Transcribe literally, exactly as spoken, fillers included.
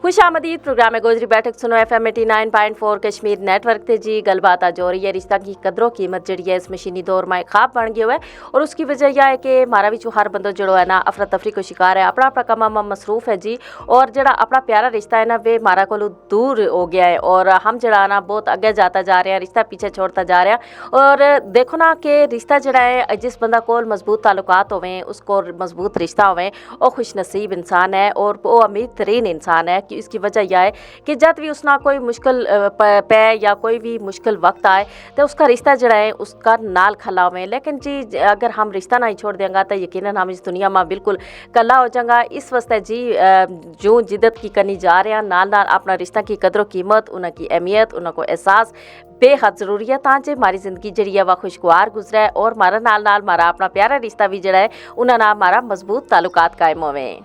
خوش آمدید پروگرام گوجری بیٹھک سنو ایف ایم ایٹی نائن پوائنٹ فور کشمیر نیٹ ورک تے جی۔ گل بات آج ہو رہی ہے، رشتہ کی قدر و قیمت جڑی ہے اس مشینی دور ما ایک خواب بن گیا ہوا ہے۔ اور اس کی وجہ یا ہے کہ مارا وچ ہر بندو جڑو ہے نا افرا تفری کو شکار ہے، اپنا اپنا کما ما مصروف ہے جی۔ اور جڑا اپنا پیارا رشتہ ہے نا وہ مارا کولو دور ہو گیا ہے اور ہم جڑا نا بہت اگے جاتا جا رہے ہیں، رشتہ پیچھے چھوڑتا جا رہے ہیں۔ اور دیکھو نا کہ رشتہ جڑا ہے جس بندہ کول مضبوط تعلقات ہوئے ہیں، اس کو مضبوط رشتہ ہوئے ہیں، وہ خوش نصیب انسان ہے اور وہ امیر ترین انسان ہے کہ اس کی وجہ یا ہے کہ جد بھی اس نا کوئی مشکل پے یا کوئی بھی مشکل وقت آئے تو اس کا رشتہ جڑا ہے اس کا نال کھلا ہوئے ہیں۔ لیکن جی اگر ہم رشتہ نہ ہی چھوڑ دیں گا تو یقینا ہم اس دنیا ما بالکل کلا ہو جاؤں گا۔ اس واسطے جی جو جدت کی کرنی جا رہے ہیں نال نال اپنا رشتہ کی قدر و قیمت انہاں کی اہمیت انہاں کو احساس بے حد ضروری ہے تاں جے ہماری زندگی جڑی ہے وہ خوشگوار گزرے اور ہمارا نال نال ہمارا اپنا پیارا رشتہ بھی جڑا ہے انہاں نال ہمارا مضبوط تعلقات قائم ہوئے ہیں۔